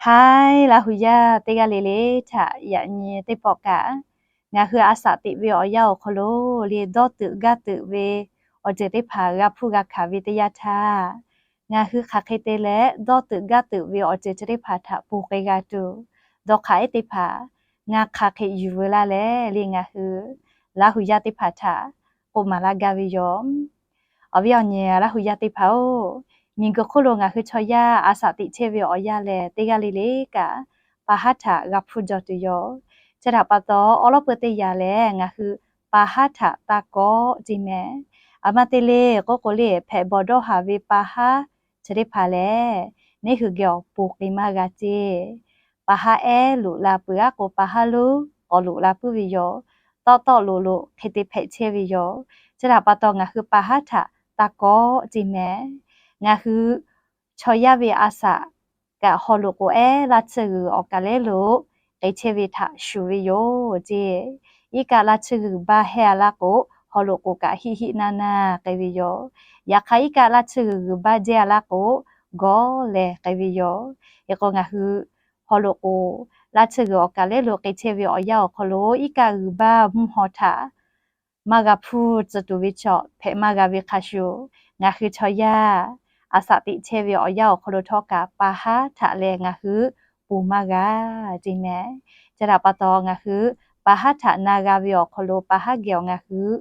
Haiˉ, Laˇ hu yaˇ teˇ g'aˇ le le htaꞈ yaꞈ nyi teˇ pawˆ kaꞈ, ngaˬ hui a shaꞈ teꞈ ve awˬ yanˇ awˬ hk'aw lo le dawˇ teuꞈ gaˇ teuꞈ ve awˬ ceuˬ teˇ hpaˍ g'a hpuˇ g'a hkanˍ ve teˇ yanˇ htaˇ, ngaˬ hui hk'aˬ hk'e te leh dawˇ teuꞈ gaˇ teuꞈ ve awˬ ceuˬ chi teˇ hpaˍ htaꞈ ponˬ k'ai g'a tuˬ, dawˇ hk'aˬ ehˉ teˇ hpaˍ ngaˬ hk'aˬ hk'e yuˬ veu laˇ leh le ngaˬ hui Laˇ hu yaˇ teˇ hpaˍ htaꞈ k'oˆ maˍ laˇ gaˇ ve yoˬ. Awˬ viˉ awˬ nyi Laˇ hu yaˇ teˇ hpaˍ-oˬ, miˬguiˬ hk'oˆ lo ngaˬ hui chaw yaˇ a shaꞈ teꞈ chehˇ ve awˬ yanˇ lehˬ teˇ g'aˇ le le kaꞈ, pa haˉ htaꞈ g'a hpuˇ jaw tuˬ yoˬ. Chi htaꞈ pa taw, awˉ lawˉ peu teˇ yanˇ lehˬ ngaˬ hui pa haˉ htaꞈ taˇ kawˆ ceˇ mehˍ. Aˬ ma te le k'oˆ k'o le, hpehꞈ bawˬ dawˇ haˍ ve pa haˉ chi teˇ hpaˍ lehˬ, neˇ hui geh awˬ ponˬ k'ai maˇ g'a ceˇ. Pa haˉ ehˉ loꞈ la peuˬ aˉ k'o, pa haˉ lonˉ k'awꞈ loꞈ la puiˉ ve yoˬ. Tawˆ tawˆ loꞈ loꞈ hk'e te hpehꞈ chehˇ ve yoˬ. Chi htaꞈ pa taw, ngaˬ hui pa haˉ htaꞈ taˇ kawˆ ceˇ mehˍ. Ngaˬ hui chaw yaˇ ve a shaꞈ kaꞈ haw loꞈ k'oˍ ehˉ laˇ tsuhˇ g'uiˬ awˬ kaˍ lehˉ lo k'ai chehˇ ve htaꞈ shuˍ ve yoˬ ceˇ. Iˉ kaˆ laˇ tsuhˇ g'uiˬ baˇ hehˇ a laˇ k'o, haw loꞈ k'oˍ kaꞈ hiˆ hiˆ naˇ naˇ k'ai ve yoˬ. Yaꞈ hk'aˇ, iˉ kaˆ laˇ tsuhˇ g'uiˬ g'uiˬ baˇ jehˇ a laˇ k'o, gawˇ leh k'ai ve yoˬ. Hk'e k'o, ngaˬ hui haw loꞈ k'oˍ laˇ tsuhˇ g'uiˬ awˬ kaˍ lehˉ lo k'ai chehˇ ve awˬ yanˇ awˬ hk'aw lo iˉ kaˆ g'uiˬ baˇ mvuhˇ haw htaꞈ maˇ g'a hpuˇ tcuh tuˬ ve chaw hpehꞈ maˇ g'a ve hk'a shuˍ, ngaˬ hui chaw yaˇ a shaꞈ teꞈ chehˇ ve awˬ yanˇ awˬ hk'aw lo htawˇ kaꞈ pa haˉ htaꞈ leh ngaˬ hui ponˬ maˇ g'a ceˇ mehˍ. Chi htaꞈ pa taw, ngaˬ hui pa haˉ htaꞈ na g'a ve awˬ hk'aw lo pa haˉ geh awˬ ngaˬ hui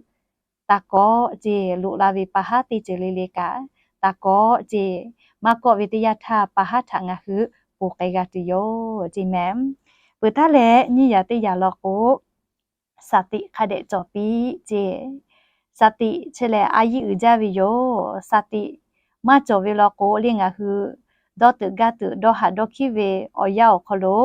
taˇ kawˆ ceˇ. Loꞈ la ve pa haˉ teˇ ceuˬ le le kaꞈ taˇ kawˆ ceˇ. Maˇ kawˆ ve teˇ yanˇ htaˇ, pa haˉ htaꞈ ngaˬ hui ponˬ k'ai g'a tuˬ yoˬ ceˇ mehˍ. Peuˬ taˉ leh, nyiˇ yaꞈ teˇ yaꞈ law k'o, shaˍ tiꞈ hk'a dehꞈ cawˬ piˇ ceˇ. Shaˍ tiꞈ chi lehˬ a yiˇ uiˍ jaˇ ve yoˬ. Shaˍ tiꞈ maˇ cawˬ ve law k'o le, ngaˬ hui dawˇ teuꞈ gaˇ teuꞈ dawˇ haˍ dawˇ hkiˉ ve awˬ yanˇ awˬ hk'aw lo,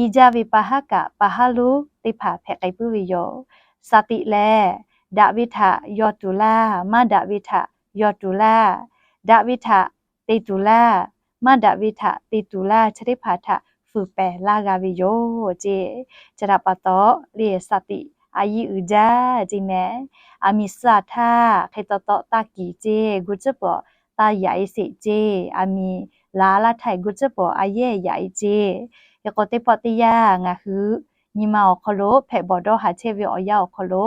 i jaˇ ve pa haˉ kaꞈ pa haˉ lonˉ teˇ hpaˍ hpehꞈ k'ai puiˉ ve yoˬ. Shaˍ tiꞈ lehˬ, daꞈ ve htaꞈ yaw tuˬ laˇ, maˇ daꞈ ve htaꞈ yaw tuˬ laˇ, daꞈ ve htaꞈ te tuˬ laˇ, maˇ daꞈ ve htaꞈ te tuˬ laˇ, chi teˇ hpaˍ htaꞈ fuiˍ pehˍ laˇ g'a ve yoˬ ceˇ. Chi htaꞈ pa taw le, shaˍ tiꞈ a yiˇ uiˍ jaˇ ceˇ mehˍ. Aˬ miˍ suh a htaˇ hk'e taw taw taˇ kiˍ ceˇ, gu tcuhˉ pawˍ taˇ yaꞈ e sheˍ ceˇ. Aˬ miˍ laˬ laˇ htaˇ gu tcuhˉ pawˍ a yehˇ yaꞈ e ceˇ. Hk'e k'o, teˇ pawˆ teˇ yanˇ ngaˬ hui nyi ma awˬ hk'aw lo hpehꞈ bawˬ dawˇ haˍ chehˇ ve awˬ yanˇ awˬ hk'aw lo,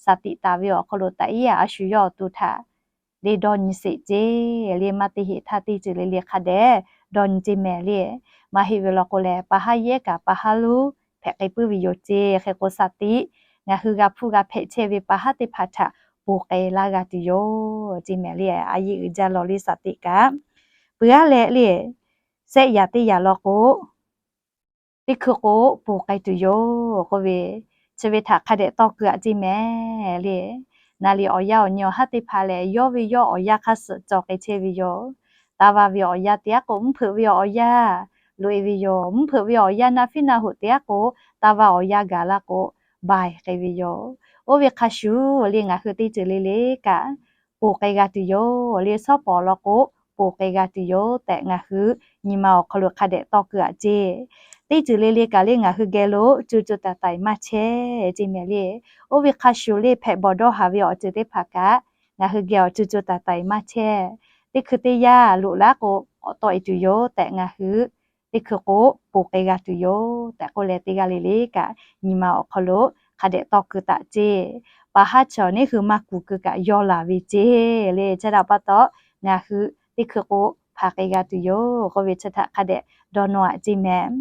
shaˍ tiꞈ taˍ ve awˬ hk'aw lo taꞈ iˉ a shu yawˇ awˬ to htaꞈ le dawˇ nyi sheˍ ceˇ. Le maˇ te heˆ htaˇ, teˇ ceuˬ le le hk'a dehꞈ dawˇ nyi ceˇ mehˍ le. Maˇ heˆ ve law k'o lehˬ, pa haˉ yehˇ kaꞈ pa haˉ lonˉ hpehꞈ k'ai puiˉ ve yoˬ ceˇ. Hk'e k'o, shaˍ tiꞈ ngaˬ hui g'a hpuˇ g'a hpehꞈ chehˇ ve pa haˉ teˇ hpaˍ htaꞈ ponˬ k'ai laˇ g'a tuˬ yoˬ ceˇ mehˍ le. A yiˇ uiˍ jaˇ law le shaˍ tiꞈ kaꞈ. Peuˬ aˉ leh le, shehˆ yaꞈ teˇ yaꞈ law k'o, teˇ hkui k'o ponˬ k'ai tuˬ yoˬ k'oˆ ve, chi ve htaꞈ hk'a dehꞈ tawˇ keu aꞈ ceˇ mehˍ le. Naˍ liꞈ awˬ yanˇ awˬ nyi awˬ haˉ teˇ hpaˍ lehˬ, yawˇ ve yawˇ awˬ yanˇ hk'aˇ suh cawˬ k'ai chehˇ ve yoˬ. Taˇ va ve awˬ yanˇ teˇ aˉ k'o, mvuhˇ hpeuꞈ ve awˬ yanˇ loꞈ e ve yoˬ. Mvuhˇ hpeuꞈ ve awˬ yanˇ naˆ fiˉ naˆ hoꞈ teˇ aˉ k'o, taˇ va awˬ yanˇ gaˬ laˇ k'o, baiˬ k'ai ve yoˬ. Oˇ ve hk'a shuˍ le, ngaˬ hui teˇ ceuˬ le le kaꞈ ponˬ k'ai g'a tuˬ yoˬ le. Shawˉ pawˍ law k'o, ponˬ k'ai g'a tuˬ yoˬ tehꞈ ngaˬ hui nyi ma awˬ hk'aw lo hk'a dehꞈ tawˇ keu aꞈ ceˇ. Teˇ ceuˬ le le kaꞈ le, ngaˬ hui geh lo co co taiˍ taiˍ maˇ chehˇ ceˇ mehˍ le. Oˇ ve hk'a shuˍ le, hpehꞈ bawˬ dawˇ haˍ ve awˬ ceuˬ teˇ hpaˍ kaꞈ ngaˬ hui geh awˬ co co taiˍ taiˍ maˇ chehˇ. Teˇ hkui teˇ yanˇ loꞈ laˇ k'o, k'awꞈ tawˆ e tuˬ yoˬ tehꞈ ngaˬ hui teˇ hkui k'o ponˬ k'ai g'a tuˬ yoˬ tehꞈ k'oˆ leh, teˇ g'aˇ le le kaꞈ nyi ma awˬ hk'aw lo hk'a dehꞈ tawˇ keu taꞈ ceˇ. Pa haˉ chaw neˇ hui maˇ kuˬ keu kaꞈ yawˇ laˬ ve ceˇ le. Chi htaꞈ pa taw, ngaˬ hui teˇ hkui k'o hpanˍ k'ai g'a tuˬ yoˬ k'oˆ ve chi htaꞈ hk'a dehꞈ dawˇ nawˇ aꞈ ceˇ mehˍ.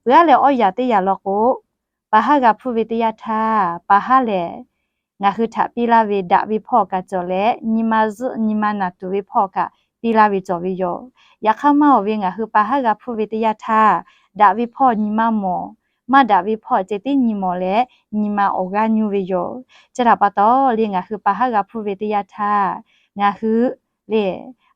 Peuˬ aˉ leh, awˇ yaꞈ teˇ yaꞈ law k'o, pa haˉ g'a hpuˇ ve teˇ yanˇ htaˇ, pa haˉ lehˬ ngaˬ hui htaꞈ piˇ laˇ ve daꞈ ve hpawˇ kaꞈ cawˬ leh, nyi ma zuhˆ nyi ma naˬ tuˬ ve hpawˇ kaꞈ piˇ laˇ ve cawˬ ve yoˬ. Yaꞈ hk'aˇ, maˇ awˬ ve ngaˬ hui pa haˉ g'a hpuˇ ve teˇ yanˇ htaˇ, daꞈ ve hpawˇ nyi ma mawˬ, maˇ daꞈ ve hpawˇ ceh tiˉ nyi mawˬ leh, nyi ma awˬ g'aˇ nyuˇ ve yoˬ. Chi htaꞈ pa taw le, ngaˬ hui pa haˉ g'a hpuˇ ve teˇ yanˇ htaˇ, ngaˬ hui le,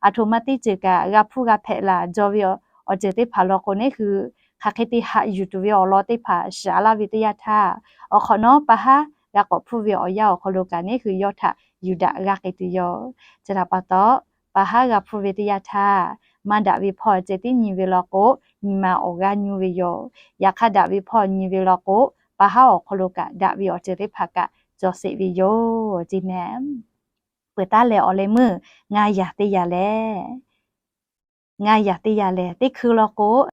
aˬ htoꞈ ma teˇ ceuˬ kaꞈ g'a hpuˇ g'a hpehꞈ laˬ jaw ve awˬ ceuˬ teˇ hpaˍ law k'o, neˇ hui hk'aˬ hk'e te haꞈ yuˬ tuˬ ve awˬ lawn teˇ hpaˍ shiˍ a laˇ ve teˇ yanˇ htaˇ, awˬ hk'awꞈ nawˉ pa haˉ g'a k'awꞈ hpuˇ ve awˬ yanˇ awˬ hk'aw lo kaꞈ neˇ hui yawˇ htaꞈ yuˬ daꞈ g'a k'ai tuˬ yoˬ. Chi htaꞈ pa taw, pa haˉ g'a hpuˇ ve teˇ yanˇ htaˇ, maˇ daꞈ ve hpawˇ ceh tiˉ nyi ve law k'o, nyi ma awˬ g'aˇ nyuˇ ve yoˬ. Yaꞈ hk'aˇ, daꞈ ve hpawˇ nyi ve law k'o, pa haˉ awˬ hk'aw lo kaꞈ daꞈ ve awˬ ceuˬ teˇ hpaˍ kaꞈ cawˬ sheˍ ve yoˬ ceˇ mehˍ. Peuˬ taˉ leh, awˬ leh meuˇ ngaˇ yaꞈ teˇ yaꞈ lehˬ, ngaˇ yaꞈ teˇ yaꞈ lehˬ, teˇ hkui law k'o,